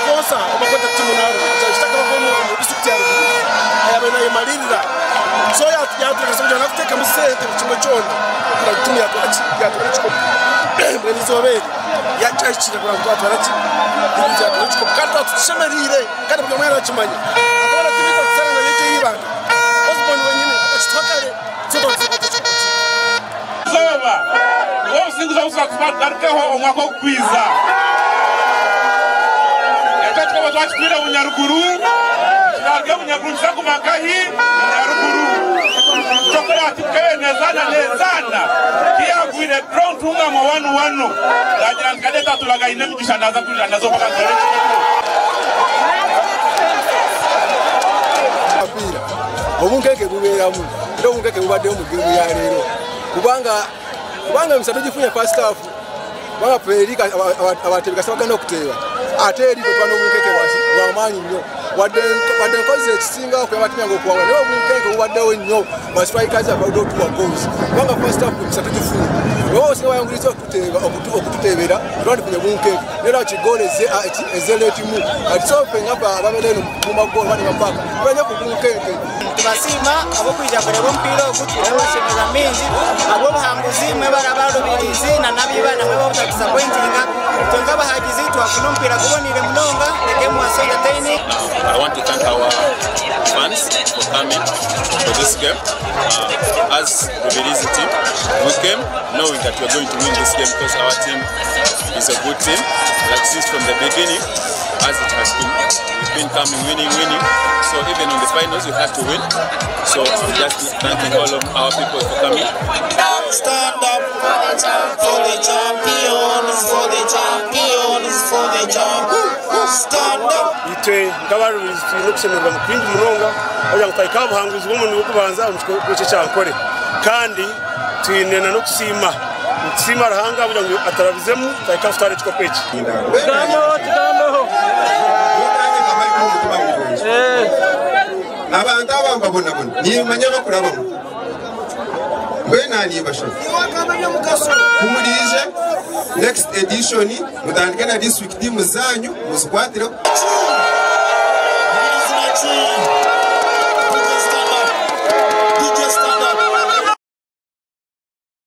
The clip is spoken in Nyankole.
Sponsor oba kweta tiimu naarungi kitakabaho omu disiturikiti ya Rubirizi ayabaire nayemariirira so yaturaganisa kugira ngu nakuteekamu sente buri kimwe kyona kugira ngu tiimu yatwara ki yatwara ekikopo mbwenu eizooba eri kyahikire kugira ngu twatwara ki Rubirizi yatwara ekikopo kandi twaba tutushemereire kandi buri omwe arakimanya hakaba na tiimu ei twakushanga ngu eri ey'eibanga Osborne wenyine akakituha kare so twaba tukwata ekikopo kyaitu. Izooba nibwo obusinguzi obu tuba tugarukeho omwaka ogukwiza. Ekyo kikaba twakitwire Bunyaruguru, kiraruga Bunyaruguru kizaguma nkahi? Bunyaruguru. Kyokora hati tukeyo nezana nezana kiyagwire draw ntungamo wanu wanu nagira nti kadeta aturaga aine emigisha naza kwija naza mpaka ntware ekikopo. Akapiira obunkenke bubeeramu era obunkenke bubaddewo mu geemu ya leero kubanga kubanga emisa tugifunye first half kubanga ffe eri abateebi kasita bagenda okuteeba ate eri ffe tuba n'obunkenke bwamaanyi nnyo wadde wadde nkozi ekisinga okuyamba ttiimu yange okuwangula naye obunkenke bubaddewo nnyo ba strikers abaludde otuwa goals kubanga first half emisa tugifunye oba osinga bayanguyiriza okututeebera twandikufunye bunkenke naye lwaki goolo ezze leetimu kati so ffe nga ffe ababeera eno mu magoolo oba ne bapaaka tubeere ku bunkenke. Nitubasiima ahabw'okwija kureeba omupiira ogu, twine amashemererwa maingi ahabw'obuhanguzi mwebare aba Rubirizi na n'abaiba namwe ab'obutadisapointinga. Itwe nk'abahagizi twafuna omupiira guboneire munonga, the game was so entertaining. I want to thank our fans for coming for this game. As Rubirizi team, we came knowing that we are going to win this game because our team is a good team. Like since from the beginning, as it has been, we've been coming, winning, winning. So even in the finals, we had to win. So I'm just thanking all of our people for coming. Stand up for the champions, for the champions, for the champions. Stand up. Itwe nk'abarubirizi twine okushemererwa kwingi munonga kugira ngu twahika aha buhanguzi bw'omurundi gw'okubanza omu kikopo ky'ekyankore kandi twine na n'okusiima nitusiima Ruhanga kugira ngu aturabizemu twahika kutwara ekikopo eki. Abantu aba mbabonabona, nimmanya abakurabamu. Mbwenu aha nimbashaba ku muriije next edition mutandike na district teams zaanyu muzikwatireho.